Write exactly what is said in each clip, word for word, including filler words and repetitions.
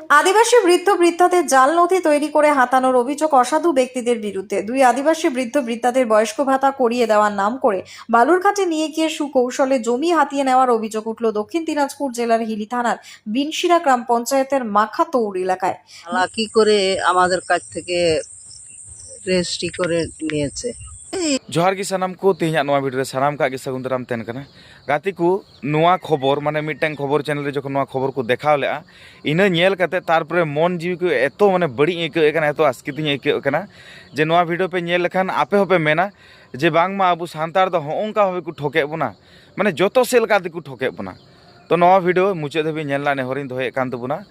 আদিবাসী বৃদ্ধ বৃদ্ধাদের জাল নথি তৈরি করে হাতানোর অভিযোগ অসাধু ব্যক্তিদের বিরুদ্ধে। দুই আদিবাসী বৃদ্ধ বৃদ্ধাদের বয়স্ক ভাতা করিয়ে দেওয়ার নাম করে বালুরঘাটে নিয়ে গিয়ে সুকৌশলে জমি হাতিয়ে নেওয়ার অভিযোগ উঠল দক্ষিণ দিনাজপুর জেলার হিলি থানার বিনশিরা গ্রাম পঞ্চায়েতের মাখাতৌর এলাকায়। তারা কি করে আমাদের কাছ থেকে রেজিস্ট্রি করে নিয়েছে। ᱡᱚᱦᱟᱨ ᱜᱮ ᱥᱟᱱᱟᱢ ᱠᱚ, ᱛᱮᱦᱮᱧᱟᱜ ᱱᱚᱣᱟ ᱵᱷᱤᱰᱤᱭᱳ ᱨᱮ ᱥᱟᱱᱟᱢ ᱠᱚᱣᱟᱜ ᱜᱮ ᱥᱟᱹᱜᱩᱱ ᱫᱟᱨᱟᱢ ᱛᱟᱦᱮᱱ ᱠᱟᱱᱟ᱾ ᱜᱟᱛᱮ ᱠᱚ, ᱱᱚᱣᱟ ᱠᱷᱚᱵᱚᱨ ᱢᱟᱱᱮ ᱢᱤᱫᱴᱟᱝ ᱠᱷᱚᱵᱚᱨ ᱪᱮᱱᱮᱞ ᱨᱮ ᱡᱚᱠᱷᱚᱱ ᱱᱚᱣᱟ ᱠᱷᱚᱵᱚᱨ ᱠᱚ ᱫᱮᱠᱷᱟᱣ ᱞᱮᱜᱼᱟ, ᱤᱱᱟᱹ ᱧᱮᱞ ᱠᱟᱛᱮ ᱛᱟᱨᱯᱚᱨᱮ ᱢᱚᱱ ᱡᱤᱣᱤ ᱠᱚ ᱮᱛᱚ ᱢᱟᱱᱮ ᱵᱟᱹᱲᱤᱡ ᱤᱧ ᱟᱹᱭᱠᱟᱹᱣᱮᱫ ᱠᱟᱱᱟ, ᱮᱛᱚ ᱟᱥᱠᱮᱛᱤᱧ ᱟᱹᱭᱠᱟᱹᱣᱮᱫ ᱠᱟᱱᱟ ᱡᱮ ᱱᱚᱣᱟ ᱵᱷᱤᱰᱤᱭᱳ ᱯᱮ ᱧᱮᱞ ᱞᱮᱠᱷᱟᱱ ᱟᱯᱮ ᱦᱚᱸᱯᱮ ᱢᱮᱱᱟ ᱡᱮ ᱵᱟᱝᱢᱟ ᱟᱵᱚ ᱥᱟᱱᱛᱟᱲ ᱫᱚ ᱦᱚᱸᱜᱼᱚ ᱱᱚᱝᱠᱟ ᱵᱷᱟᱵᱮ ᱠᱚ ᱴᱷᱚᱠᱮᱫ ᱵᱚᱱᱟ, ᱢᱟᱱᱮ ᱡᱚᱛᱚ ᱥᱮᱫ ᱞᱮᱠᱟ ᱛᱮᱠᱚ ᱴᱷᱚᱠᱮᱫ ᱵᱚᱱᱟ᱾ ᱛᱚ ᱱᱚᱣᱟ ᱵᱷᱤᱰᱤᱭᱳ ᱢᱩᱪᱟᱹᱫ ᱫᱷᱟᱹᱵᱤᱡ ᱧᱮᱞ ᱨᱮᱱᱟᱜ ᱱᱮᱦᱚᱨᱤᱧ ᱫᱚᱦᱚᱭᱮᱫ ᱠᱟᱱ ᱛᱟᱵᱚᱱᱟ᱾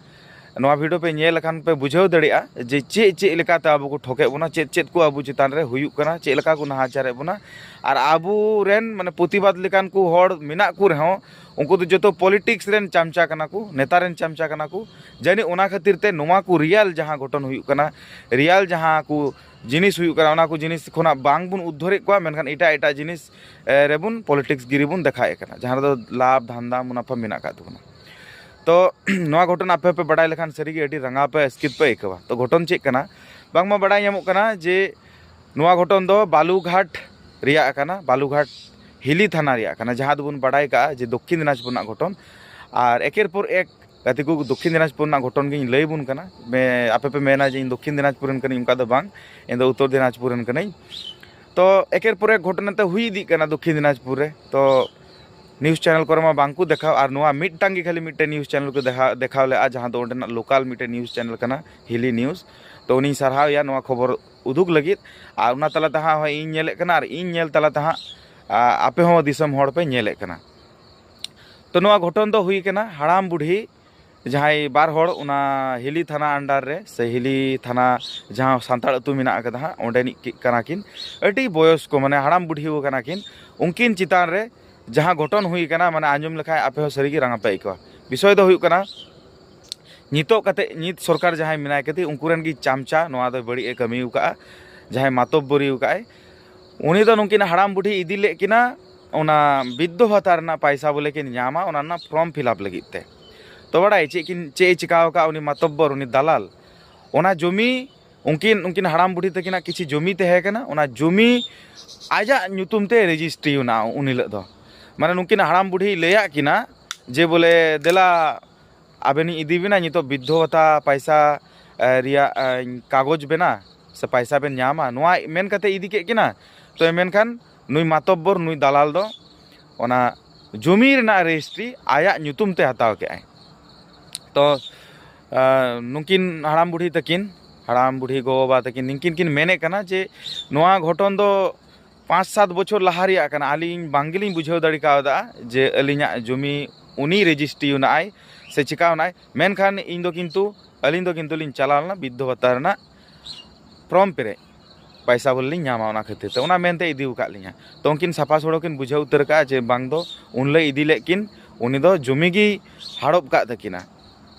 ᱱᱚᱣᱟ ᱵᱷᱤᱰᱤᱭᱳ ᱯᱮ ᱧᱮᱞ ᱞᱮᱠᱷᱟᱱ ᱯᱮ ᱵᱩᱡᱷᱟᱹᱣ ᱫᱟᱲᱮᱭᱟᱜᱼᱟ ᱡᱮ ᱪᱮᱫ ᱪᱮᱫ ᱞᱮᱠᱟᱛᱮ ᱟᱵᱚ ᱠᱚ ᱴᱷᱚᱠᱮᱫ ᱵᱚᱱᱟ, ᱪᱮᱫ ᱪᱮᱫ ᱠᱚ ᱟᱵᱚ ᱪᱮᱛᱟᱱ ᱨᱮ ᱦᱩᱭᱩᱜ ᱠᱟᱱᱟ, ᱪᱮᱫ ᱞᱮᱠᱟ ᱠᱚ ᱱᱟᱦᱟᱪᱟᱨᱮᱫ ᱵᱚᱱᱟ᱾ ᱟᱨ ᱟᱵᱚ ᱨᱮᱱ ᱢᱟᱱᱮ ᱯᱨᱚᱛᱤᱵᱟᱫ ᱞᱮᱠᱟᱱ ᱠᱚ ᱦᱚᱲ ᱢᱮᱱᱟᱜ ᱠᱚ ᱨᱮᱦᱚᱸ, ᱩᱱᱠᱩ ᱫᱚ ᱡᱚᱛᱚ ᱯᱚᱞᱤᱴᱤᱠᱥ ᱨᱮᱱ ᱪᱟᱢᱪᱟ ᱠᱟᱱᱟ ᱠᱚ, ᱱᱮᱛᱟ ᱨᱮᱱ ᱪᱟᱢᱪᱟ ᱠᱟᱱᱟ ᱠᱚ᱾ ᱡᱟᱹᱱᱤᱡ ᱚᱱᱟ ᱠᱷᱟᱹᱛᱤᱨ ᱛᱮ ᱱᱚᱣᱟ ᱠᱚ ᱨᱤᱭᱟᱞ ᱡᱟᱦᱟᱸ ᱜᱷᱚᱴᱚᱱ ᱦᱩᱭᱩᱜ ᱠᱟᱱᱟ, ᱨᱤᱭᱟᱞ ᱡᱟᱦᱟᱸ ᱠᱚ ᱡᱤᱱᱤᱥ ᱦᱩᱭᱩᱜ ᱠᱟᱱᱟ, ᱚᱱᱟ ᱠᱚ ᱡᱤᱱᱤᱥ ᱠᱷᱚᱱᱟᱜ ᱵᱟᱝ ᱵᱚᱱ ᱩᱫᱽᱫᱷᱟᱹᱨᱮᱫ ᱠᱚᱣᱟ, ᱢᱮᱱᱠᱷᱟᱱ ᱮᱴᱟᱜ ᱮᱴᱟᱜ ᱡᱤᱱᱤᱥ ᱮ, ᱨᱮᱵᱚᱱ ᱯᱚᱞᱤᱴᱤᱠᱥ ᱜᱤᱨᱤ ᱵᱚᱱ ᱫᱮᱠᱷᱟᱣᱮᱫ ᱠᱟᱱᱟ, ᱡᱟᱦᱟᱸ ᱨᱮᱫᱚ ᱞᱟᱵᱷ ᱫᱷᱟᱱᱫᱟ ᱢᱩᱱᱟᱯᱷᱟ ᱢᱮᱱᱟᱜ ᱟᱠᱟᱫ ᱛᱟᱵᱚᱱᱟ᱾ ᱛᱚ ᱱᱚᱣᱟ ᱜᱷᱚᱴᱚᱱ ᱟᱯᱮ ᱯᱮ ᱵᱟᱲᱟᱭ ᱞᱮᱠᱷᱟᱱ ᱥᱟᱹᱨᱤᱜᱮ ᱟᱹᱰᱤ ᱨᱟᱸᱜᱟᱣ ᱯᱮ ᱟᱥᱠᱮᱛ ᱯᱮ ᱟᱹᱭᱠᱟᱹᱣᱟ᱾ ᱛᱚ ᱜᱷᱚᱴᱚᱱ ᱪᱮᱫ ᱠᱟᱱᱟ? ᱵᱟᱝᱢᱟ ᱵᱟᱲᱟᱭ ᱧᱟᱢᱚᱜ ᱠᱟᱱᱟ ᱡᱮ ᱱᱚᱣᱟ ᱜᱷᱚᱴᱚᱱ ᱫᱚ ᱵᱟᱞᱩᱜᱷᱟᱴ ᱨᱮᱭᱟᱜ ᱠᱟᱱᱟ, ᱵᱟᱞᱩᱜᱷᱟᱴ ᱦᱤᱞᱤ ᱛᱷᱟᱱᱟ ᱨᱮᱭᱟᱜ ᱠᱟᱱᱟ, ᱡᱟᱦᱟᱸ ᱫᱚᱵᱚᱱ ᱵᱟᱲᱟᱭ ᱠᱟᱜᱼᱟ ᱡᱮ ᱫᱚᱠᱠᱷᱤᱱ ᱫᱤᱱᱟᱡᱽᱯᱩᱨ ᱨᱮᱱᱟᱜ ᱜᱷᱚᱴᱚᱱ᱾ ᱟᱨ ᱮᱠᱮᱨ ᱯᱚᱨ ᱮᱠ ᱜᱟᱛᱮ ᱠᱚ, ᱫᱚᱠᱠᱷᱤᱱ ᱫᱤᱱᱟᱡᱽᱯᱩᱨ ᱨᱮᱱᱟᱜ ᱜᱷᱚᱴᱚᱱ ᱜᱤᱧ ᱞᱟᱹᱭ ᱟᱵᱚᱱ ᱠᱟᱱᱟ᱾ ᱢᱮ-, ᱟᱯᱮ ᱯᱮ ᱢᱮᱱᱟ ᱡᱮ ᱤᱧ ᱫᱚᱠᱠᱷᱤᱱ ᱫᱤᱱᱟᱡᱽᱯᱩᱨ ᱨᱮᱱ ᱠᱟᱹᱱᱟᱹᱧ, ᱚᱱᱠᱟ ᱫᱚ ᱵᱟᱝ, ᱤᱧ ᱫᱚ ᱩᱛᱛᱚᱨ ᱫᱤᱱᱟᱡᱽᱯᱩᱨ ᱨᱮᱱ ᱠᱟᱹᱱᱟᱹᱧ᱾ ᱛᱚ ᱮᱠᱮᱨ ᱯᱚᱨ ᱮᱠ ᱜᱷᱚᱴᱚᱱᱟ ᱛᱮ ᱦᱩᱭ ᱤᱫᱤᱜ ᱠᱟᱱᱟ ᱫᱚᱠᱠᱷᱤᱱ ᱫᱤᱱᱟᱡᱽᱯᱩᱨ ᱨᱮ᱾ ᱛᱚ ᱱᱤᱭᱩᱡᱽ ᱪᱮᱱᱮᱞ ᱠᱚᱨᱮ ᱢᱟ ᱵᱟᱝ ᱠᱚ ᱫᱮᱠᱷᱟᱣ, ᱟᱨ ᱱᱚᱣᱟ ᱢᱤᱫᱴᱟᱝ ᱜᱮ ᱠᱷᱟᱹᱞᱤ ᱢᱤᱫᱴᱮᱱ ᱱᱤᱭᱩᱡᱽ ᱪᱮᱱᱮᱞ ᱠᱚ ᱫᱮᱠᱷᱟᱣ, ᱫᱮᱠᱷᱟᱣ ᱞᱮᱫᱼᱟ, ᱡᱟᱦᱟᱸ ᱫᱚ ᱚᱸᱰᱮᱱᱟᱜ ᱞᱳᱠᱟᱞ ᱢᱤᱫᱴᱮᱱ ᱱᱤᱭᱩᱡᱽ ᱪᱮᱱᱮᱞ ᱠᱟᱱᱟ, ᱦᱤᱞᱤ ᱱᱤᱭᱩᱡᱽ᱾ ᱛᱚ ᱩᱱᱤᱧ ᱥᱟᱨᱦᱟᱣᱮᱭᱟ ᱱᱚᱣᱟ ᱠᱷᱚᱵᱚᱨ ᱩᱫᱩᱜ ᱞᱟᱹᱜᱤᱫ᱾ ᱟᱨ ᱚᱱᱟ ᱛᱟᱞᱟ ᱛᱮ ᱦᱟᱸᱜ ᱦᱚᱸᱜᱼᱚᱭ ᱤᱧ ᱧᱮᱞᱮᱫ ᱠᱟᱱᱟ, ᱟᱨ ᱤᱧ ᱧᱮᱞ ᱛᱟᱞᱟ ᱛᱮ ᱦᱟᱸᱜ, ᱟ, ᱟᱯᱮ ᱦᱚᱸ ᱫᱤᱥᱚᱢ ᱦᱚᱲ ᱯᱮ ᱧᱮᱞᱮᱫ ᱠᱟᱱᱟ᱾ ᱛᱚ ᱱᱚᱣᱟ ᱜᱷᱚᱴᱚᱱ ᱫᱚ ᱦᱩᱭ ᱠᱟᱱᱟ ᱦᱟᱲᱟᱢ ᱵᱩᱰᱷᱤ ᱡᱟᱦᱟᱸᱭ ᱵᱟᱨ ᱦᱚᱲ ᱚᱱᱟ ᱦᱤᱞᱤ ᱛᱷᱟᱱᱟ under ᱨᱮ ᱥᱮ ᱦᱤᱞᱤ ᱛᱷᱟᱱᱟ ᱡᱟᱦᱟᱸ ᱥᱟᱱᱛᱟᱲ ᱟᱹᱛᱩ ᱢᱮᱱᱟᱜ ᱟᱠᱟᱫᱟ ᱦᱟᱸᱜ, ᱚᱸᱰᱮᱱᱤᱡ ᱠᱤ-, ᱠᱟᱱᱟ ᱠᱤᱱ, ᱟᱹᱰᱤ ᱵᱚᱭᱚᱥ ᱠᱚ, ᱢᱟᱱᱮ ᱦᱟᱲᱟᱢ ᱵᱩᱰᱷᱤ ᱠᱟᱱᱟ ᱠᱤᱱ᱾ ᱩᱱᱠᱤᱱ ᱪᱮᱛᱟᱱ ᱨᱮ ᱡᱟᱦᱟᱸ ᱜᱷᱚᱴᱚᱱ ᱦᱩᱭ ᱠᱟᱱᱟ, ᱢᱟᱱᱮ ᱟᱸᱡᱚᱢ ᱞᱮᱠᱷᱟᱱ ᱟᱯᱮ ᱦᱚᱸ ᱥᱟᱹᱨᱤᱜᱮ ᱨᱟᱸᱜᱟ ᱯᱮ ᱟᱹᱭᱠᱟᱹᱣᱟ᱾ ᱵᱤᱥᱚᱭ ᱫᱚ ᱦᱩᱭᱩᱜ ᱠᱟᱱᱟ, ᱱᱤᱛᱚᱜ ᱠᱟᱛᱮ ᱱᱤᱛ ᱥᱚᱨᱠᱟᱨ ᱡᱟᱦᱟᱸᱭ ᱢᱮᱱᱟᱭ ᱠᱟᱫᱮ, ᱩᱱᱠᱩ ᱨᱮᱱ ᱜᱮ ᱪᱟᱢᱪᱟ ᱱᱚᱣᱟ ᱫᱚᱭ ᱵᱟᱹᱲᱤᱡ ᱮ ᱠᱟᱹᱢᱤ ᱟᱠᱟᱫᱼᱟ, ᱡᱟᱦᱟᱸᱭ ᱢᱟᱛᱚᱵᱵᱚᱨᱤ ᱟᱠᱟᱫᱼᱟᱭ᱾ ᱩᱱᱤ ᱫᱚ ᱱᱩᱠᱤᱱ ᱦᱟᱲᱟᱢ ᱵᱩᱰᱷᱤ ᱤᱫᱤ ᱞᱮᱫ ᱠᱤᱱᱟ ᱚᱱᱟ ᱵᱤᱫᱽᱫᱷᱚ ᱵᱷᱟᱛᱟ ᱨᱮᱱᱟᱜ ᱯᱟᱭᱥᱟ ᱵᱚᱞᱮ ᱠᱤᱱ ᱧᱟᱢᱟ, ᱚᱱᱟ ᱨᱮᱱᱟᱜ form fill up ᱞᱟᱹᱜᱤᱫ ᱛᱮ᱾ ᱛᱚ ᱵᱟᱲᱟᱭ ᱪᱮᱫ ᱠᱤᱱ, ᱪᱮᱫ ᱮ ᱪᱤᱠᱟᱹ ᱟᱠᱟᱫ ᱩᱱᱤ ᱢᱟᱛᱚᱵᱵᱚᱨ, ᱩᱱᱤ ᱫᱟᱞᱟᱞ? ᱚᱱᱟ ᱡᱚᱢᱤ, ᱩᱱᱠᱤᱱ, ᱩᱱᱠᱤᱱ ᱦᱟᱲᱟᱢ ᱵᱩᱰᱷᱤ ᱛᱟᱹᱠᱤᱱᱟᱜ ᱠᱤᱪᱷᱩ ᱡᱚᱢᱤ ᱛᱟᱦᱮᱸ ᱠᱟᱱᱟ, ᱚᱱᱟ ᱡᱚᱢᱤ ᱟᱡᱟᱜ ᱧᱩᱛᱩᱢ ᱛᱮ ᱨᱮᱡᱤᱥᱴᱨᱤ ᱢᱮᱱᱟᱜᱼᱟ ᱩᱱ ᱦᱤᱞᱳᱜ ᱫᱚ᱾ ᱢᱟᱱᱮ ᱱᱩᱠᱤᱱ ᱦᱟᱲᱟᱢ ᱵᱩᱰᱷᱤᱭ ᱞᱟᱹᱭᱟᱫ ᱠᱤᱱᱟ ᱡᱮ ᱵᱚᱞᱮ, "ᱫᱮᱞᱟ, ᱟᱵᱮᱱᱤᱧ ᱤᱫᱤ ᱵᱮᱱᱟ ᱱᱤᱛᱚᱜ ᱵᱤᱫᱽᱫᱷᱚ ᱵᱷᱟᱛᱟ ᱯᱟᱭᱥᱟ, ᱮ, ᱨᱮᱭᱟᱜ, ᱮ, ᱠᱟᱜᱚᱡᱽ ᱵᱮᱱᱟ, ᱥᱮ ᱯᱟᱭᱥᱟ ᱵᱮᱱ ᱧᱟᱢᱟ", ᱱᱚᱣᱟ ᱢᱮᱱ ᱠᱟᱛᱮ ᱤᱫᱤ ᱠᱮᱫ ᱠᱤᱱᱟ᱾ ᱛᱚ ᱢᱮᱱᱠᱷᱟᱱ ᱱᱩᱭ ᱢᱟᱛᱚᱵᱵᱚᱨ, ᱱᱩᱭ ᱫᱟᱞᱟᱞ ᱫᱚ ᱚᱱᱟ ᱡᱚᱢᱤ ᱨᱮᱱᱟᱜ ᱨᱮᱡᱤᱥᱴᱨᱤ ᱟᱭᱟᱜ ᱧᱩᱛᱩᱢ ᱛᱮ ᱦᱟᱛᱟᱣ ᱠᱮᱫᱟᱭ᱾ ᱛᱚ, ᱮ, ᱱᱩᱠᱤᱱ ᱦᱟᱲᱟᱢ ᱵᱩᱰᱷᱤ ᱛᱟᱹᱠᱤᱱ, ᱦᱟᱲᱟᱢ ᱵᱩᱰᱷᱤ ᱜᱚ ᱵᱟᱵᱟ ᱛᱟᱹᱠᱤᱱ, ᱱᱩᱠᱤᱱ ᱠᱤᱱ ᱢᱮᱱᱮᱫ ᱠᱟᱱᱟ ᱡᱮ ᱱᱚᱣᱟ ᱜᱷᱚᱴᱚᱱ ᱫᱚ ᱯᱟᱸᱪ ᱥᱟᱛ ᱵᱚᱪᱷᱚᱨ ᱞᱟᱦᱟ ᱨᱮᱭᱟᱜ ᱠᱟᱱᱟ᱾ ᱟᱹᱞᱤᱧ ᱵᱟᱝ ᱜᱮᱞᱤᱧ ᱵᱩᱡᱷᱟᱹᱣ ᱫᱟᱲᱮ ᱠᱟᱣᱫᱟ ᱡᱮ ᱟᱹᱞᱤᱧᱟᱜ ᱡᱚᱢᱤ ᱩᱱᱤ ᱨᱮᱡᱤᱥᱴᱨᱤ ᱱᱟᱜᱼᱟᱭ ᱥᱮ ᱪᱤᱠᱟᱹᱣ ᱱᱟᱜᱼᱟᱭ, ᱢᱮᱱᱠᱷᱟᱱ ᱤᱧ ᱫᱚ ᱠᱤᱱᱛᱩ, ᱟᱹᱞᱤᱧ ᱫᱚ ᱠᱤᱱᱛᱩ ᱞᱤᱧ ᱪᱟᱞᱟᱣ ᱞᱮᱱᱟ ᱵᱤᱫᱽᱫᱷᱚ ᱵᱷᱟᱛᱟ ᱨᱮᱱᱟᱜ ᱯᱷᱨᱚᱢ ᱯᱮᱨᱮᱡ, ᱯᱟᱭᱥᱟ ᱵᱚᱞᱮ ᱞᱤᱧ ᱧᱟᱢᱟ, ᱚᱱᱟ ᱠᱷᱟᱹᱛᱤᱨ ᱛᱮ, ᱚᱱᱟ ᱢᱮᱱᱛᱮ ᱤᱫᱤ ᱟᱠᱟᱫ ᱞᱤᱧᱟ᱾ ᱛᱚ ᱩᱱᱠᱤᱱ ᱥᱟᱯᱷᱟ ᱥᱚᱲᱚ ᱠᱤᱱ ᱵᱩᱡᱷᱟᱹᱣ ᱩᱛᱟᱹᱨ ᱠᱟᱜᱼᱟ ᱡᱮ ᱵᱟᱝ ᱫᱚ ᱩᱱᱞᱮ ᱤᱫᱤ ᱞᱮᱫ ᱠᱤᱱ, ᱩᱱᱤ ᱫᱚ ᱡᱚᱢᱤ ᱜᱮ ᱦᱟᱲᱚᱯ ᱠᱟᱜ ᱛᱟᱹᱠᱤᱱᱟ᱾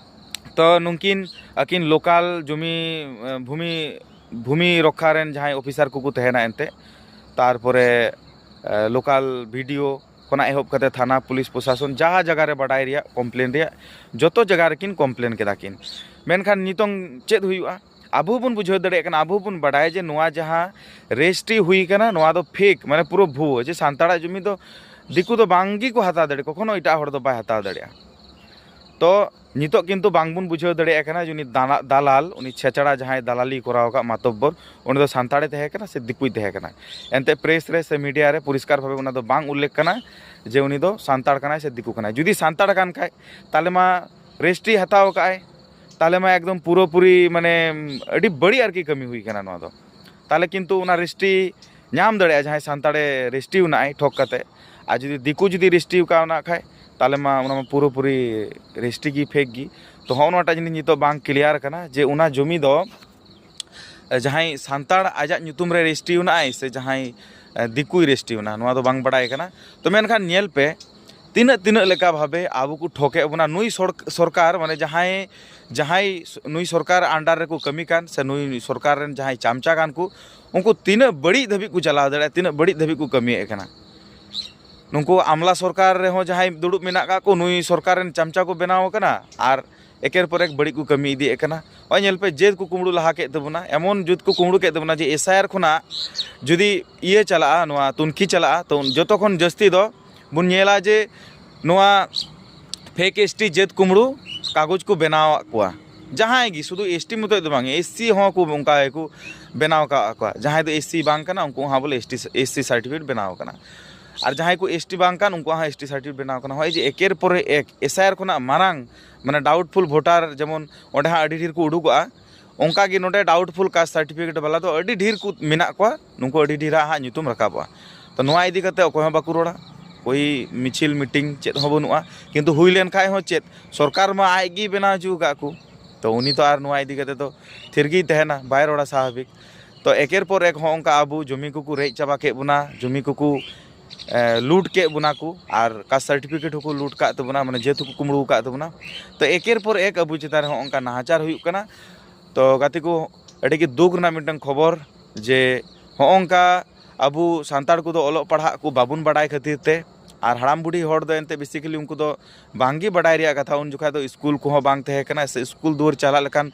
ᱛᱚ ᱱᱩᱠᱤᱱ, ᱟᱹᱠᱤᱱ ᱞᱳᱠᱟᱞ ᱡᱚᱢᱤ, ᱮ, ᱵᱷᱩᱢᱤ, ᱵᱷᱩᱢᱤ ᱨᱚᱠᱠᱷᱟ ᱨᱮᱱ ᱡᱟᱦᱟᱸᱭ ᱚᱯᱷᱤᱥᱟᱨ ᱠᱚᱠᱚ ᱛᱟᱦᱮᱱᱟ ᱮᱱᱛᱮ, ᱛᱟᱨᱯᱚᱨᱮ, ᱮ, ᱞᱳᱠᱟᱞ ᱵᱷᱤᱰᱤᱭᱳ ᱠᱷᱚᱱᱟᱜ ᱮᱦᱚᱵ ᱠᱟᱛᱮ ᱛᱷᱟᱱᱟ, ᱯᱩᱞᱤᱥ ᱯᱨᱚᱥᱟᱥᱚᱱ, ᱡᱟᱦᱟᱸ ᱡᱟᱭᱜᱟ ᱨᱮ ᱵᱟᱰᱟᱭ ᱨᱮᱭᱟᱜ, ᱠᱚᱢᱯᱞᱮᱱ ᱨᱮᱭᱟᱜ, ᱡᱚᱛᱚ ᱡᱟᱭᱜᱟ ᱨᱮᱠᱤᱱ ᱠᱚᱢᱯᱞᱮᱱ ᱠᱮᱫᱟ ᱠᱤᱱ᱾ ᱢᱮᱱᱠᱷᱟᱱ ᱱᱤᱛᱚᱝ ᱪᱮᱫ ᱦᱩᱭᱩᱜᱼᱟ? ᱟᱵᱚ ᱵᱚᱱ ᱵᱩᱡᱷᱟᱹᱣ ᱫᱟᱲᱮᱭᱟᱜ ᱠᱟᱱᱟ, ᱟᱵᱚ ᱵᱚᱱ ᱵᱟᱰᱟᱭᱟ ᱡᱮ ᱱᱚᱣᱟ ᱡᱟᱦᱟᱸ ᱨᱮᱡᱤᱥᱴᱨᱤ ᱦᱩᱭ ᱠᱟᱱᱟ, ᱱᱚᱣᱟ ᱫᱚ ᱯᱷᱮᱠ, ᱢᱟᱱᱮ ᱯᱩᱨᱟᱹ ᱵᱷᱩᱣᱟᱹ, ᱡᱮ ᱥᱟᱱᱛᱟᱲᱟᱜ ᱡᱚᱢᱤ ᱫᱚ ᱫᱤᱠᱩ ᱫᱚ ᱵᱟᱝ ᱜᱮᱠᱚ ᱦᱟᱛᱟᱣ ᱫᱟᱲᱮᱭᱟᱜᱼᱟ, ᱠᱚᱠᱷᱚᱱᱳ ᱮᱴᱟᱜ ᱦᱚᱲ ᱫᱚ ᱵᱟᱭ ᱦᱟᱛᱟᱣ ᱫᱟᱲᱮᱭᱟᱜᱼᱟ᱾ ᱛᱚ ᱱᱤᱛᱚᱜ ᱠᱤᱱᱛᱩ ᱵᱟᱝᱵᱚᱱ ᱵᱩᱡᱷᱟᱹᱣ ᱫᱟᱲᱮᱭᱟᱜ ᱠᱟᱱᱟ ᱡᱮ ᱩᱱᱤ ᱫᱟᱞᱟ-, ᱫᱟᱞᱟᱞ, ᱩᱱᱤ ᱪᱷᱮᱪᱲᱟ ᱡᱟᱦᱟᱸᱭ ᱫᱟᱞᱟᱞᱤ ᱠᱚᱨᱟᱣ ᱟᱠᱟᱫ ᱢᱟᱛᱚᱵᱵᱚᱨ, ᱩᱱᱤ ᱫᱚ ᱥᱟᱱᱛᱟᱲᱮ ᱛᱟᱦᱮᱸ ᱠᱟᱱᱟ ᱥᱮ ᱫᱤᱠᱩᱭ ᱛᱟᱦᱮᱸ ᱠᱟᱱᱟ᱾ ᱮᱱᱛᱮ ᱯᱨᱮᱥ ᱨᱮ ᱥᱮ ᱢᱤᱰᱤᱭᱟ ᱨᱮ ᱯᱚᱨᱤᱥᱠᱟᱨ ᱵᱷᱟᱵᱮ ᱚᱱᱟ ᱫᱚ ᱵᱟᱝ ᱩᱞᱞᱮᱠᱷ ᱠᱟᱱᱟ ᱡᱮ ᱩᱱᱤ ᱫᱚ ᱥᱟᱱᱛᱟᱲ ᱠᱟᱱᱟᱭ ᱥᱮ ᱫᱤᱠᱩ ᱠᱟᱱᱟᱭ᱾ ᱡᱩᱫᱤ ᱥᱟᱱᱛᱟᱲ ᱠᱟᱱ ᱠᱷᱟᱡ, ᱛᱟᱦᱞᱮ ᱢᱟ ᱨᱮᱡᱤᱥᱴᱨᱤ ᱦᱟᱛᱟᱣ ᱟᱠᱟᱫ ᱟᱭ, ᱛᱟᱦᱞᱮ ᱢᱟ ᱮᱠᱫᱚᱢ ᱯᱩᱨᱟᱹᱯᱩᱨᱤ, ᱢᱟᱱᱮ, ᱟᱹᱰᱤ ᱵᱟᱹᱲᱤᱡ ᱟᱨᱠᱤ ᱠᱟᱹᱢᱤ ᱦᱩᱭ ᱠᱟᱱᱟ ᱱᱚᱣᱟ ᱫᱚ᱾ ᱛᱟᱦᱞᱮ ᱠᱤᱱᱛᱩ ᱚᱱᱟ ᱨᱮᱡᱤᱥᱴᱨᱤ ᱧᱟᱢ ᱫᱟᱲᱮᱭᱟᱜᱼᱟ ᱡᱟᱦᱟᱸᱭ ᱥᱟᱱᱛᱟᱲᱮ ᱨᱮᱡᱤᱥᱴᱨᱤ ᱟᱠᱟᱫᱼᱟᱭ ᱴᱷᱚᱠ ᱠᱟᱛᱮ᱾ ᱟᱨ ᱡᱩᱫᱤ ᱫᱤᱠᱩ ᱡᱩᱫᱤ ᱨᱮᱡᱤᱥᱴᱨᱤ ᱟᱠᱟᱫ ᱚᱱᱟ ᱠᱷᱟᱡ, ᱛᱟᱦᱞᱮ ᱢᱟ ᱚᱱᱟ ᱢᱟ ᱯᱩᱨᱟᱹᱯᱩᱨᱤ ᱨᱮᱡᱤᱥᱴᱨᱤ ᱜᱮ ᱯᱷᱮᱠ ᱜᱮ᱾ ᱛᱚ ᱦᱚᱸᱜᱼᱚ ᱱᱚᱣᱟᱴᱟᱜ ᱡᱤᱱᱤᱥ ᱱᱤᱛᱚᱜ ᱵᱟᱝ ᱠᱞᱤᱭᱟᱨ ᱠᱟᱱᱟ ᱡᱮ ᱚᱱᱟ ᱡᱚᱢᱤ ᱫᱚ, ᱮ, ᱡᱟᱦᱟᱸᱭ ᱥᱟᱱᱛᱟᱲ ᱟᱡᱟᱜ ᱧᱩᱛᱩᱢ ᱨᱮ ᱨᱮᱡᱤᱥᱴᱨᱤ ᱟᱠᱟᱫᱼᱟᱭ ᱥᱮ ᱡᱟᱦᱟᱸᱭ, ᱮ, ᱫᱤᱠᱩᱭ ᱨᱮᱡᱤᱥᱴᱨᱤ ᱟᱠᱟᱫᱼᱟ, ᱱᱚᱣᱟ ᱫᱚ ᱵᱟᱝ ᱵᱟᱲᱟᱭ ᱠᱟᱱᱟ᱾ ᱛᱚ ᱢᱮᱱᱠᱷᱟᱱ ᱧᱮᱞ ᱯᱮ, ᱛᱤᱱᱟᱹᱜ, ᱛᱤᱱᱟᱹᱜ ᱞᱮᱠᱟ ᱵᱷᱟᱵᱮ ᱟᱵᱚ ᱠᱚ ᱴᱷᱚᱠᱮᱫ ᱵᱚᱱᱟ᱾ ᱱᱩᱭ ᱥᱚᱨ-, ᱥᱚᱨᱠᱟᱨ, ᱢᱟᱱᱮ ᱡᱟᱦᱟᱸᱭ, ᱡᱟᱦᱟᱸᱭ ᱱᱩᱭ ᱥᱚᱨᱠᱟᱨ under ᱨᱮᱠᱚ ᱠᱟᱹᱢᱤ ᱠᱟᱱ ᱥᱮ ᱱᱩᱭ ᱥᱚᱨᱠᱟᱨ ᱨᱮᱱ ᱡᱟᱦᱟᱸᱭ ᱪᱟᱢᱪᱟ ᱠᱟᱱ ᱠᱚ, ᱩᱱᱠᱩ ᱛᱤᱱᱟᱹᱜ ᱵᱟᱹᱲᱤᱡ ᱫᱷᱟᱹᱵᱤᱡ ᱠᱚ ᱪᱟᱞᱟᱣ ᱫᱟᱲᱮᱭᱟᱜᱼᱟ, ᱛᱤᱱᱟᱹᱜ ᱵᱟᱹᱲᱤᱡ ᱫᱷᱟᱹᱵᱤᱡ ᱠᱚ ᱠᱟᱹᱢᱤᱭᱮᱫ ᱠᱟᱱᱟ᱾ ᱱᱩᱠᱩ ᱟᱢᱞᱟ ᱥᱚᱨᱠᱟᱨ ᱨᱮᱦᱚᱸ ᱡᱟᱦᱟᱸᱭ ᱫᱩᱲᱩᱵ ᱢᱮᱱᱟᱜ ᱠᱟᱜ ᱠᱚ, ᱱᱩᱭ ᱥᱚᱨᱠᱟᱨ ᱨᱮᱱ ᱪᱟᱢᱪᱟ ᱠᱚ ᱵᱮᱱᱟᱣ ᱟᱠᱟᱱᱟ ᱟᱨ ᱮᱠᱮᱨ ᱯᱚᱨ ᱮᱠ ᱵᱟᱹᱲᱤᱡ ᱠᱚ ᱠᱟᱹᱢᱤ ᱤᱫᱤᱭᱮᱫ ᱠᱟᱱᱟ᱾ ᱱᱚᱜᱼᱚᱭ ᱧᱮᱞ ᱯᱮ, ᱡᱟᱹᱛ ᱠᱚ ᱠᱩᱢᱵᱽᱲᱩ ᱞᱟᱦᱟ ᱠᱮᱫ ᱛᱟᱵᱚᱱᱟ, ᱮᱢᱚᱱ ᱡᱟᱹᱛ ᱠᱚ ᱠᱩᱢᱵᱽᱲᱩ ᱠᱮᱫ ᱛᱟᱵᱚᱱᱟ ᱡᱮ ᱮᱥ ᱟᱭ ᱟᱨ ᱠᱷᱚᱱᱟᱜ ᱡᱩᱫᱤ ᱤᱭᱟᱹ ᱪᱟᱞᱟᱜᱼᱟ, ᱱᱚᱣᱟ ᱛᱩᱱᱠᱷᱤ ᱪᱟᱞᱟᱜᱼᱟ, ᱛᱚ ᱡᱚᱛᱚ ᱠᱷᱚᱱ ᱡᱟᱹᱥᱛᱤ ᱫᱚ ᱵᱚᱱ ᱧᱮᱞᱟ ᱡᱮ ᱱᱚᱣᱟ ᱯᱷᱮᱠ ᱮᱥ ᱴᱤ ᱡᱟᱹᱛ ᱠᱩᱢᱵᱽᱲᱩ ᱠᱟᱜᱚᱡᱽ ᱠᱚ ᱵᱮᱱᱟᱣᱟᱜ ᱠᱚᱣᱟ᱾ ᱡᱟᱦᱟᱸᱭ ᱜᱮ, ᱥᱩᱫᱷᱩ ᱮᱥ ᱴᱤ ᱢᱚᱛᱚᱡ ᱫᱚ ᱵᱟᱝ, ᱮᱥ ᱥᱤ ᱦᱚᱸ ᱠᱚ ᱚᱱᱠᱟ ᱜᱮᱠᱚ ᱵᱮᱱᱟᱣ ᱟᱠᱟᱫ ᱠᱚᱣᱟ᱾ ᱡᱟᱦᱟᱸᱭ ᱫᱚ ᱮᱥ ᱥᱤ ᱵᱟᱝ ᱠᱟᱱᱟ, ᱩᱱᱠᱩ ᱦᱚᱸ ᱵᱚᱞᱮ S T, S C certificate ᱵᱮᱱᱟᱣ ᱟᱠᱟᱱᱟ᱾ ᱟᱨ ᱡᱟᱦᱟᱸᱭ ᱠᱚ ᱮᱥ ᱴᱤ ᱵᱟᱝ ᱠᱟᱱ, ᱩᱱᱠᱩᱣᱟᱜ ᱦᱚᱸ ᱮᱥ ᱴᱤ ᱥᱟᱨᱴᱤᱯᱷᱤᱠᱮᱴ ᱵᱮᱱᱟᱣ ᱟᱠᱟᱱᱟ᱾ ᱦᱚᱸᱜᱼᱚᱭ ᱡᱮ ᱮᱠᱮᱨ ᱯᱚᱨᱮ ᱮᱠ ᱮᱥ ᱟᱭ ᱟᱨ ᱠᱷᱚᱱᱟᱜ ᱢᱟᱨᱟᱝ, ᱢᱟᱱᱮ, ᱰᱟᱣᱩᱴᱯᱷᱩᱞ ᱵᱷᱳᱴᱟᱨ ᱡᱮᱢᱚᱱ ᱚᱸᱰᱮ ᱦᱟᱸᱜ ᱟᱹᱰᱤ ᱰᱷᱮᱨ ᱠᱚ ᱩᱰᱩᱠᱚᱜᱼᱟ, ᱚᱱᱠᱟ ᱜᱮ ᱱᱚᱰᱮ ᱰᱟᱣᱩᱴᱯᱷᱩᱞ ᱠᱟᱥᱴ ᱥᱟᱨᱴᱤᱯᱷᱤᱠᱮᱴ ᱵᱟᱞᱟ ᱫᱚ ᱟᱹᱰᱤ ᱰᱷᱮᱨ ᱠᱚ ᱢᱮᱱᱟᱜ ᱠᱚᱣᱟ᱾ ᱱᱩᱠᱩ ᱟᱹᱰᱤ ᱰᱷᱮᱨᱟᱜ ᱦᱟᱸᱜ ᱧᱩᱛᱩᱢ ᱨᱟᱠᱟᱵᱚᱜᱼᱟ᱾ ᱛᱚ, ᱱᱚᱣᱟ ᱤᱫᱤ ᱠᱟᱛᱮ ᱚᱠᱚᱭ ᱦᱚᱸ ᱵᱟᱠᱚ ᱨᱚᱲᱟ, ᱠᱳᱭ ᱢᱤᱪᱷᱤᱞ ᱢᱤᱴᱤᱝ ᱪᱮᱫ ᱦᱚᱸ ᱵᱟᱹᱱᱩᱜᱼᱟ᱾ ᱠᱤᱱᱛᱩ ᱦᱩᱭ ᱞᱮᱱ ᱠᱷᱟᱡ ᱦᱚᱸ ᱪᱮᱫ, ᱥᱚᱨᱠᱟᱨ ᱢᱟ ᱟᱡ ᱜᱮᱭ ᱵᱮᱱᱟᱣ ᱦᱚᱪᱚ ᱟᱠᱟᱫ ᱠᱚ, ᱛᱚ ᱩᱱᱤ ᱛᱚ ᱟᱨ ᱱᱚᱣᱟ ᱤᱫᱤ ᱠᱟᱛᱮ ᱫᱚ ᱛᱷᱤᱨ ᱜᱮᱭ ᱛᱟᱦᱮᱱᱟ, ᱵᱟᱭ ᱨᱚᱲᱟ ᱥᱟᱵᱷᱟᱵᱤᱠ᱾ ᱛᱚ ᱮᱠᱮᱨ ᱯᱚᱨ ᱮᱠ ᱦᱚᱸ ᱚᱱᱠᱟ ᱟᱵᱚ ᱡᱚᱢᱤ ᱠᱚᱠᱚ ᱨᱮᱡ ᱪᱟᱵᱟ ᱠᱮᱫ ᱵᱚᱱᱟ, ᱡᱚᱢᱤ ᱠᱚᱠᱚ, ᱮ, ᱞᱩᱴ ᱠᱮᱫ ᱵᱚᱱᱟ ᱠᱚ, ᱟᱨ ᱠᱟᱥᱴ ᱥᱟᱨᱴᱤᱯᱷᱤᱠᱮᱴ ᱦᱚᱸᱠᱚ ᱞᱩᱴ ᱠᱟᱜ ᱛᱟᱵᱚᱱᱟ, ᱢᱟᱱᱮ ᱡᱟᱹᱛ ᱦᱚᱸᱠᱚ ᱠᱩᱢᱵᱽᱲᱩ ᱟᱠᱟᱫ ᱛᱟᱵᱚᱱᱟ᱾ ᱛᱚ ᱮᱠᱮᱨ ᱯᱚᱨ ᱮᱠ ᱟᱵᱚ ᱪᱮᱛᱟᱱ ᱨᱮᱦᱚᱸ ᱚᱱᱠᱟ ᱱᱟᱦᱟᱪᱟᱨ ᱦᱩᱭᱩᱜ ᱠᱟᱱᱟ᱾ ᱛᱚ ᱜᱟᱛᱮ ᱠᱚ, ᱟᱹᱰᱤ ᱜᱮ ᱫᱩᱠ ᱨᱮᱱᱟᱜ ᱢᱤᱫᱴᱟᱝ ᱠᱷᱚᱵᱚᱨ ᱡᱮ ᱦᱚᱸᱜᱼᱚᱝᱠᱟ ᱟᱵᱚ ᱥᱟᱱᱛᱟᱲ ᱠᱚᱫᱚ ᱚᱞᱚᱜ ᱯᱟᱲᱦᱟᱜ ᱠᱚ ᱵᱟᱵᱚᱱ ᱵᱟᱰᱟᱭ ᱠᱷᱟᱹᱛᱤᱨ ᱛᱮ, ᱟᱨ ᱦᱟᱲᱟᱢ ᱵᱩᱰᱷᱤ ᱦᱚᱲ ᱫᱚ ᱮᱱᱛᱮ basically ᱩᱱᱠᱩ ᱫᱚ ᱵᱟᱝᱜᱮ ᱵᱟᱰᱟᱭ ᱨᱮᱭᱟᱜ ᱠᱟᱛᱷᱟ᱾ ᱩᱱ ᱡᱚᱠᱷᱟᱡ ᱫᱚ ᱥᱠᱩᱞ ᱠᱚᱦᱚᱸ ᱵᱟᱝ ᱛᱟᱦᱮᱸ ᱠᱟᱱᱟ, ᱥᱮ ᱥᱠᱩᱞ ᱫᱩᱣᱟᱹᱨ ᱪᱟᱞᱟᱜ ᱞᱮᱠᱟᱱ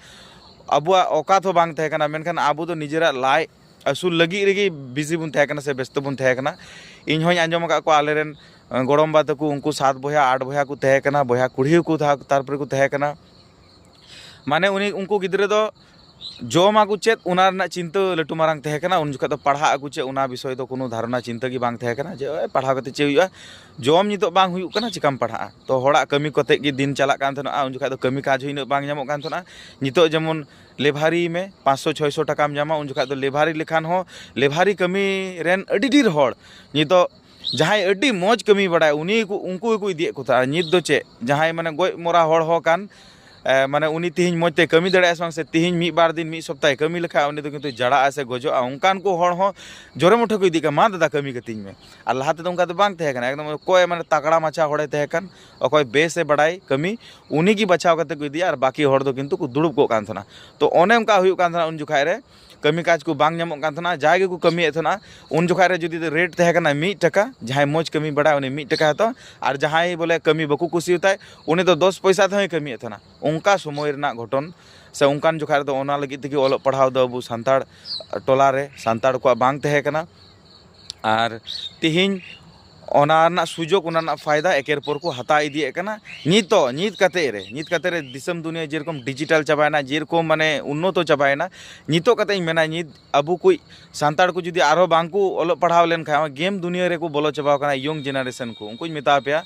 ᱟᱵᱚᱣᱟᱜ ᱚᱠᱟᱛ ᱦᱚᱸ ᱵᱟᱝ ᱛᱟᱦᱮᱸ ᱠᱟᱱᱟ᱾ ᱢᱮᱱᱠᱷᱟᱱ ᱟᱵᱚ ᱫᱚ ᱱᱤᱡᱮᱨᱟᱜ ᱞᱟᱡ ᱟᱹᱥᱩᱞ ᱞᱟᱹᱜᱤᱫ ᱨᱮᱜᱮ ᱵᱤᱡᱤ ᱵᱚᱱ ᱛᱟᱦᱮᱸ ᱠᱟᱱᱟ ᱥᱮ ᱵᱮᱥᱛᱚ ᱵᱚᱱ ᱛᱟᱦᱮᱸ ᱠᱟᱱᱟ᱾ ᱤᱧ ᱦᱚᱸᱧ ᱟᱸᱡᱚᱢ ᱟᱠᱟᱫ ᱠᱚᱣᱟ, ᱟᱞᱮᱨᱮᱱ, ᱮᱸ, ᱜᱚᱲᱚᱢᱵᱟ ᱛᱟᱠᱚ, ᱩᱱᱠᱩ ᱥᱟᱛ ᱵᱚᱭᱦᱟ, ᱟᱴ ᱵᱚᱭᱦᱟ ᱠᱚ ᱛᱟᱦᱮᱸ ᱠᱟᱱᱟ, ᱵᱚᱭᱦᱟ ᱠᱩᱲᱤ ᱦᱚᱸᱠᱚ ᱛᱟᱦᱮᱸ, ᱛᱟᱨᱯᱚᱨᱮ ᱠᱚ ᱛᱟᱦᱮᱸ ᱠᱟᱱᱟ᱾ ᱢᱟᱱᱮ ᱩᱱᱤ, ᱩᱱᱠᱩ ᱜᱤᱫᱽᱨᱟᱹ ᱫᱚ ᱡᱚᱢᱟᱠᱚ ᱪᱮᱫ, ᱚᱱᱟ ᱨᱮᱱᱟᱜ ᱪᱤᱱᱛᱟᱹ ᱞᱟᱹᱴᱩ ᱢᱟᱨᱟᱝ ᱛᱟᱦᱮᱸ ᱠᱟᱱᱟ᱾ ᱩᱱ ᱡᱚᱠᱷᱟᱡ ᱫᱚ ᱯᱟᱲᱦᱟᱜ ᱟᱠᱚ ᱪᱮᱫ, ᱚᱱᱟ ᱵᱤᱥᱚᱭ ᱫᱚ ᱠᱳᱱᱳ ᱫᱷᱟᱨᱚᱱᱟ ᱪᱤᱱᱛᱟᱹ ᱜᱮ ᱵᱟᱝ ᱛᱟᱦᱮᱸ ᱠᱟᱱᱟ ᱡᱮ, "ᱳᱭ, ᱯᱟᱲᱦᱟᱣ ᱠᱟᱛᱮ ᱪᱮᱫ ᱦᱩᱭᱩᱜᱼᱟ? ᱡᱚᱢ ᱱᱤᱛᱚᱜ ᱵᱟᱝ ᱦᱩᱭᱩᱜ ᱠᱟᱱᱟ, ᱪᱮᱠᱟᱢ ᱯᱟᱲᱦᱟᱜᱼᱟ?" ᱛᱚ ᱦᱚᱲᱟᱜ ᱠᱟᱹᱢᱤ ᱠᱚᱛᱮ ᱜᱮ ᱫᱤᱱ ᱪᱟᱞᱟᱜ ᱠᱟᱱ ᱛᱟᱦᱮᱱᱟ᱾ ᱩᱱ ᱡᱚᱠᱷᱟᱡ ᱫᱚ ᱠᱟᱹᱢᱤ ᱠᱟᱡᱽ ᱦᱚᱸ ᱤᱱᱟᱹᱜ ᱵᱟᱝ ᱧᱟᱢᱚᱜ ᱠᱟᱱ ᱛᱟᱦᱮᱱᱟ᱾ ᱱᱤᱛᱚᱜ ᱡᱮᱢᱚᱱ ᱞᱮᱵᱷᱟᱨᱤ ᱢᱮ, ᱯᱟᱸᱪᱥᱚ ᱪᱷᱚᱭᱥᱚ ᱴᱟᱠᱟᱢ ᱧᱟᱢᱟ, ᱩᱱ ᱡᱚᱠᱷᱟᱡ ᱫᱚ ᱞᱮᱵᱷᱟᱨᱤ ᱞᱮᱠᱷᱟᱱ ᱦᱚᱸ ᱞᱮᱵᱷᱟᱨᱤ ᱠᱟᱹᱢᱤ ᱨᱮᱱ ᱟᱹᱰᱤ ᱰᱷᱮᱨ ᱦᱚᱲ ᱱᱤᱛᱚᱜ ᱡᱟᱦᱟᱸᱭ ᱟᱹᱰᱤ ᱢᱚᱡᱽ ᱠᱟᱹᱢᱤ ᱵᱟᱲᱟᱭ, ᱩᱱᱤ ᱠᱚ, ᱩᱱᱠᱩ ᱜᱮᱠᱚ ᱤᱫᱤᱭᱮᱫ ᱠᱚ ᱛᱟᱦᱮᱸᱫ᱾ ᱟᱨ ᱱᱤᱛ ᱫᱚ ᱪᱮᱫ, ᱡᱟᱦᱟᱸᱭ ᱢᱟᱱᱮ ᱜᱚᱡ ᱢᱚᱨᱟ ᱦᱚᱲ ᱦᱚᱸ ᱠᱟᱱ, ᱮ, ᱢᱟᱱᱮ ᱩᱱᱤ ᱛᱤᱦᱤᱧ ᱢᱚᱡᱽ ᱛᱮ ᱠᱟᱹᱢᱤ ᱫᱟᱲᱮᱭᱟᱜᱼᱟ ᱥᱮ ᱵᱟᱝ, ᱥᱮ ᱛᱤᱦᱤᱧ ᱢᱤᱫ ᱵᱟᱨ ᱫᱤᱱ ᱢᱤᱫ ᱥᱚᱯᱛᱟᱦᱮ ᱠᱟᱹᱢᱤ ᱞᱮᱠᱷᱟᱡ ᱩᱱᱤ ᱫᱚ ᱠᱤᱱᱛᱩ ᱡᱟᱲᱟᱜᱼᱟ ᱥᱮ ᱜᱚᱡᱚᱜᱼᱟ᱾ ᱚᱱᱠᱟᱱ ᱠᱚ ᱦᱚᱲ ᱦᱚᱸ ᱡᱳᱨᱮ ᱢᱩᱴᱷᱟᱹ ᱠᱚ ᱤᱫᱤᱜ ᱠᱟᱱᱟ, "ᱢᱟ ᱫᱟᱫᱟ ᱠᱟᱹᱢᱤ ᱠᱟᱹᱛᱤᱧ ᱢᱮ᱾" ᱟᱨ ᱞᱟᱦᱟ ᱛᱮᱫᱚ ᱚᱱᱠᱟ ᱫᱚ ᱵᱟᱝ ᱛᱟᱦᱮᱸ ᱠᱟᱱᱟ᱾ ᱮᱠᱫᱚᱢ ᱚᱠᱚᱭ ᱢᱟᱱᱮ ᱛᱟᱜᱲᱟ ᱢᱟᱪᱷᱟ ᱦᱚᱲᱮ ᱛᱟᱦᱮᱸ ᱠᱟᱱ, ᱚᱠᱚᱭ ᱵᱮᱥᱮ ᱵᱟᱲᱟᱭ ᱠᱟᱹᱢᱤ, ᱩᱱᱤ ᱜᱮ ᱵᱟᱪᱷᱟᱣ ᱠᱟᱛᱮ ᱠᱚ ᱤᱫᱤᱭᱟ, ᱟᱨ ᱵᱟᱹᱠᱤ ᱦᱚᱲ ᱫᱚ ᱠᱤᱱᱛᱩ ᱠᱚ ᱫᱩᱲᱩᱵ ᱠᱚᱜ ᱠᱟᱱ ᱛᱟᱦᱮᱱᱟ᱾ ᱛᱚ ᱚᱱᱮ ᱚᱱᱠᱟ ᱦᱩᱭᱩᱜ ᱠᱟᱱ ᱛᱟᱦᱮᱱᱟ ᱩᱱ ᱡᱚᱠᱷᱟᱡ ᱨᱮ᱾ ᱠᱟᱹᱢᱤ ᱠᱟᱡᱽ ᱠᱚ ᱵᱟᱝ ᱧᱟᱢᱚᱜ ᱠᱟᱱ ᱛᱟᱦᱮᱱᱟ, ᱡᱟᱦᱟᱸᱭ ᱜᱮᱠᱚ ᱠᱟᱹᱢᱤᱭᱮᱫ ᱛᱟᱦᱮᱱᱟ᱾ ᱩᱱ ᱡᱚᱠᱷᱟᱡ ᱨᱮ ᱡᱩᱫᱤ ᱨᱮᱴ ᱛᱟᱦᱮᱸ ᱠᱟᱱᱟ ᱢᱤᱫ ᱴᱟᱠᱟ, ᱡᱟᱦᱟᱸᱭ ᱢᱚᱡᱽ ᱠᱟᱹᱢᱤ ᱵᱟᱲᱟᱭ ᱩᱱᱤ ᱢᱤᱫ ᱴᱟᱠᱟ ᱦᱟᱛᱟᱣᱟ, ᱟᱨ ᱡᱟᱦᱟᱸᱭ ᱵᱚᱞᱮ ᱠᱟᱹᱢᱤ ᱵᱟᱠᱚ ᱠᱩᱥᱤᱭᱟᱛᱟᱭ ᱩᱱᱤ ᱫᱚ ᱫᱚᱥ ᱯᱚᱭᱥᱟ ᱛᱮᱦᱚᱸᱭ ᱠᱟᱹᱢᱤᱭᱮᱫ ᱛᱟᱦᱮᱱᱟ᱾ ᱚᱱᱠᱟ ᱥᱚᱢᱚᱭ ᱨᱮᱱᱟᱜ ᱜᱷᱚᱴᱚᱱ ᱥᱮ ᱚᱱᱠᱟᱱ ᱡᱚᱠᱷᱟᱡ ᱨᱮᱫᱚ ᱚᱱᱟ ᱞᱟᱹᱜᱤᱫ ᱛᱮᱜᱮ ᱚᱞᱚᱜ ᱯᱟᱲᱦᱟᱣ ᱫᱚ ᱟᱵᱚ ᱥᱟᱱᱛᱟᱲ ᱴᱚᱞᱟ ᱨᱮ ᱥᱟᱱᱛᱟᱲ ᱠᱚᱣᱟᱜ ᱵᱟᱝ ᱛᱟᱦᱮᱸ ᱠᱟᱱᱟ᱾ ᱟᱨ ᱛᱤᱦᱤᱧ ᱚᱱᱟ ᱨᱮᱱᱟᱜ ᱥᱩᱡᱳᱜᱽ, ᱚᱱᱟ ᱨᱮᱱᱟᱜ ᱯᱷᱟᱭᱫᱟ ᱮᱠᱮᱨ ᱯᱚᱨ ᱠᱚ ᱦᱟᱛᱟᱣ ᱤᱫᱤᱭᱮᱫ ᱠᱟᱱᱟ᱾ ᱱᱤᱛᱚᱜ, ᱱᱤᱛ ᱠᱟᱛᱮ ᱨᱮ, ᱱᱤᱛ ᱠᱟᱛᱮ ᱨᱮ ᱫᱤᱥᱚᱢ ᱫᱩᱱᱤᱭᱟᱹ ᱡᱮᱨᱚᱠᱚᱢ ᱰᱤᱡᱤᱴᱟᱞ ᱪᱟᱵᱟᱭᱮᱱᱟ, ᱡᱮᱨᱚᱠᱚᱢ ᱢᱟᱱᱮ ᱩᱱᱱᱚᱛᱚ ᱪᱟᱵᱟᱭᱮᱱᱟ, ᱱᱤᱛᱚᱜ ᱠᱟᱛᱮ ᱤᱧ ᱢᱮᱱᱟ, ᱱᱤᱛ ᱟᱵᱚ ᱠᱚ ᱥᱟᱱᱛᱟᱲ ᱠᱚ ᱡᱩᱫᱤ ᱟᱨᱦᱚᱸ ᱵᱟᱝ ᱠᱚ ᱚᱞᱚᱜ ᱯᱟᱲᱦᱟᱣ ᱞᱮᱱᱠᱷᱟᱱ, ᱱᱚᱜᱼᱚᱭ ᱜᱮᱢ ᱫᱩᱱᱤᱭᱟᱹ ᱨᱮᱠᱚ ᱵᱚᱞᱚ ᱪᱟᱵᱟᱣ ᱠᱟᱱᱟ, ᱤᱭᱚᱝ ᱡᱮᱱᱟᱨᱮᱥᱚᱱ ᱠᱚ, ᱩᱱᱠᱩᱧ ᱢᱮᱛᱟ ᱯᱮᱭᱟ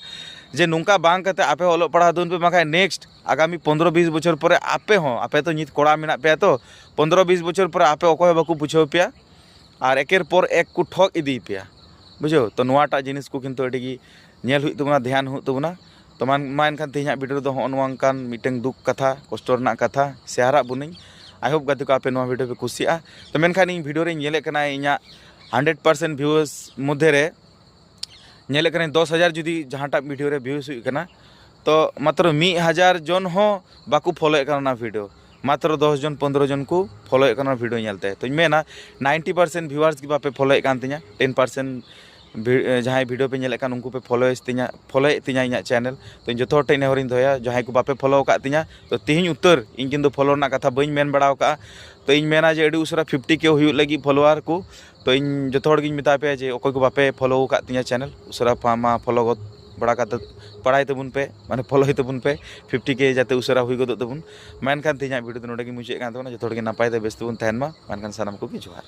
ᱡᱮ ᱱᱚᱝᱠᱟ ᱵᱟᱝ ᱠᱟᱛᱮ ᱟᱯᱮ ᱚᱞᱚᱜ ᱯᱟᱲᱦᱟᱣ ᱫᱩᱱ ᱯᱮ, ᱵᱟᱝᱠᱷᱟᱱ ᱱᱮᱠᱥᱴ ᱟᱜᱟᱢᱤ ᱯᱚᱱᱫᱽᱨᱚ ᱵᱤᱥ ᱵᱚᱪᱷᱚᱨ ᱯᱚᱨᱮ ᱟᱯᱮ ᱦᱚᱸ, ᱟᱯᱮ ᱛᱚ ᱱᱤᱛ ᱠᱚᱲᱟ ᱢᱮᱱᱟᱜ ᱯᱮᱭᱟ, ᱛᱚ ᱯᱚᱱᱫᱽᱨᱚ ᱵᱤᱥ ᱵᱚᱪᱷᱚᱨ ᱯᱚᱨᱮ ᱟᱯᱮ ᱚᱠᱚᱭ ᱦᱚᱸ ᱵᱟᱠᱚ ᱵᱩᱡᱷᱟᱹᱣ ᱯᱮᱭᱟ᱾ ᱟᱨ ᱮᱠᱮᱨ ᱯᱚᱨ ᱮᱠ ᱠᱚ ᱴᱷᱚᱠ ᱤᱫᱤ ᱯᱮᱭᱟ, ᱵᱩᱡᱷᱟᱹᱣ᱾ ᱛᱚ ᱱᱚᱣᱟᱴᱟᱜ ᱡᱤᱱᱤᱥ ᱠᱚ ᱠᱤᱱᱛᱩ ᱟᱹᱰᱤ ᱜᱮ ᱧᱮᱞ ᱦᱩᱭᱩᱜ ᱛᱟᱵᱚᱱᱟ, ᱫᱷᱮᱭᱟᱱ ᱦᱩᱭᱩᱜ ᱛᱟᱵᱚᱱᱟ᱾ ᱛᱚ ᱢᱟ, ᱢᱟ ᱮᱱᱠᱷᱟᱱ ᱛᱮᱦᱮᱧᱟᱜ ᱵᱷᱤᱰᱤᱭᱳ ᱨᱮᱫᱚ ᱦᱚᱸᱜᱼᱚ ᱱᱚᱝᱠᱟᱱ ᱢᱤᱫᱴᱟᱝ ᱫᱩᱠ ᱠᱟᱛᱷᱟ, ᱠᱚᱥᱴᱚ ᱨᱮᱱᱟᱜ ᱠᱟᱛᱷᱟ ᱥᱮ ᱦᱟᱨᱟᱜ ᱵᱚᱱᱟᱹᱧ᱾ ᱟᱭ ᱦᱳᱯ ᱜᱟᱛᱮ ᱠᱚ ᱟᱯᱮ ᱱᱚᱣᱟ ᱵᱷᱤᱰᱤᱭᱳ ᱯᱮ ᱠᱩᱥᱤᱭᱟᱜᱼᱟ᱾ ᱛᱚ ᱢᱮᱱᱠᱷᱟᱱ ᱤᱧ ᱵᱷᱤᱰᱤᱭᱳ ᱨᱮᱧ ᱧᱮᱞᱮᱫ ᱠᱟᱱᱟ ᱤᱧᱟᱹᱜ ᱦᱟᱱᱰᱨᱮᱰ ᱯᱟᱨᱥᱮᱱᱴ ᱵᱷᱤᱭᱩᱣᱟᱨᱥ ᱢᱚᱫᱽᱫᱷᱮ ᱨᱮ ᱧᱮᱞᱮᱫ ᱠᱟᱹᱱᱟᱹᱧ ᱫᱚᱥ ᱦᱟᱡᱟᱨ ᱡᱩᱫᱤ ᱡᱟᱦᱟᱸᱴᱟᱜ ᱵᱷᱤᱰᱤᱭᱳ ᱨᱮ ᱵᱷᱤᱭᱩᱥ ᱦᱩᱭᱩᱜ ᱠᱟᱱᱟ, ᱛᱚ ᱢᱟᱛᱨᱚ ᱢᱤᱫ ᱦᱟᱡᱟᱨ ᱡᱚᱱ ᱦᱚᱸ ᱵᱟᱠᱚ ᱯᱷᱚᱞᱳᱭᱮᱫ ᱠᱟᱱᱟ ᱚᱱᱟ ᱵᱷᱤᱰᱤᱭᱳ᱾ ᱢᱟᱛᱨᱚ ᱫᱚᱥ ᱡᱚᱱ ᱯᱚᱱᱫᱽᱨᱚ ᱡᱚᱱ ᱠᱚ ᱯᱷᱚᱞᱳᱭᱮᱫ ᱠᱟᱱᱟ ᱚᱱᱟ ᱵᱷᱤᱰᱤᱭᱳ ᱧᱮᱞᱛᱮ᱾ ᱛᱚᱧ ᱢᱮᱱᱟ ᱱᱟᱭᱤᱱᱴᱤ ᱯᱟᱨᱥᱮᱱᱴ ᱵᱷᱤᱭᱩᱣᱟᱨᱥ ᱜᱮ ᱵᱟᱯᱮ ᱯᱷᱚᱞᱳᱭᱮᱫ ᱠᱟᱱ ᱛᱤᱧᱟ, ᱴᱮᱱ ᱯᱟᱨᱥᱮᱱᱴ ᱵᱷᱤ-, ᱡᱟᱦᱟᱸᱭ ᱵᱷᱤᱰᱤᱭᱳ ᱯᱮ ᱧᱮᱞᱮᱫ ᱠᱟᱱ ᱩᱱᱠᱩ ᱯᱮ ᱯᱷᱚᱞᱳᱭᱮᱫ ᱛᱤᱧᱟ, ᱯᱷᱚᱞᱳᱭᱮᱫ ᱛᱤᱧᱟ ᱤᱧᱟᱹᱜ ᱪᱮᱱᱮᱞ᱾ ᱛᱚ ᱤᱧ ᱡᱚᱛᱚ ᱦᱚᱲ ᱴᱷᱮᱱ ᱱᱮᱦᱚᱨᱤᱧ ᱫᱚᱦᱚᱭᱟ, ᱡᱟᱦᱟᱸᱭ ᱠᱚ ᱵᱟᱯᱮ ᱯᱷᱚᱞᱳ ᱟᱠᱟᱫ ᱛᱤᱧᱟ, ᱛᱚ ᱛᱤᱦᱤᱧ ᱩᱛᱟᱹᱨ ᱤᱧ ᱠᱤᱱᱛᱩ ᱯᱷᱚᱞᱳ ᱨᱮᱱᱟᱜ ᱠᱟᱛᱷᱟ ᱵᱟᱹᱧ ᱢᱮᱱ ᱵᱟᱲᱟ ᱟᱠᱟᱫᱼᱟ᱾ ᱛᱚ ᱤᱧ ᱢᱮᱱᱟ ᱡᱮ ᱟᱹᱰᱤ ᱩᱥᱟᱹᱨᱟ ᱯᱷᱤᱯᱴᱤ ᱠᱮ ᱦᱩᱭᱩᱜ ᱞᱟᱹᱜᱤᱫ ᱯᱷᱚᱞᱳᱣᱟᱨ ᱠᱚ᱾ ᱛᱚ ᱤᱧ ᱡᱚᱛᱚ ᱦᱚᱲ ᱜᱤᱧ ᱢᱮᱛᱟ ᱯᱮᱭᱟ ᱡᱮ ᱚᱠᱚᱭ ᱠᱚ ᱵᱟᱯᱮ ᱯᱷᱚᱞᱳ ᱟᱠᱟᱫ ᱛᱤᱧᱟ ᱪᱮᱱᱮᱞ, ᱩᱥᱟᱹᱨᱟ ᱯᱷᱟ-, ᱢᱟ ᱯᱷᱚᱞᱳ ᱜᱚᱫ ᱵᱟᱲᱟ ᱠᱟᱛᱮ ᱵᱟᱲᱟᱭ ᱛᱟᱵᱚᱱ ᱯᱮ, ᱢᱟᱱᱮ ᱯᱷᱚᱞᱳᱭ ᱛᱟᱵᱚᱱ ᱯᱮ᱾ ᱯᱷᱤᱯᱴᱤ ᱠᱮ ᱡᱟᱛᱮ ᱩᱥᱟᱹᱨᱟ ᱦᱩᱭ ᱜᱚᱫᱚᱜ ᱛᱟᱵᱚᱱ᱾ ᱢᱮᱱᱠᱷᱟᱱ ᱛᱮᱦᱮᱧᱟᱜ ᱵᱷᱤᱰᱤᱭᱳ ᱫᱚ ᱱᱚᱰᱮ ᱜᱮ ᱢᱩᱪᱟᱹᱫ ᱠᱟᱱ ᱛᱟᱵᱚᱱᱟ᱾ ᱡᱚᱛᱚ ᱦᱚᱲ ᱜᱮ ᱱᱟᱯᱟᱭ ᱛᱮ ᱵᱮᱥ ᱛᱮᱵᱚᱱ ᱛᱟᱦᱮᱱ ᱢᱟ᱾ ᱢᱮᱱᱠᱷᱟᱱ ᱥᱟᱱᱟᱢ ᱠᱚᱜᱮ ᱡᱚᱦᱟᱨ᱾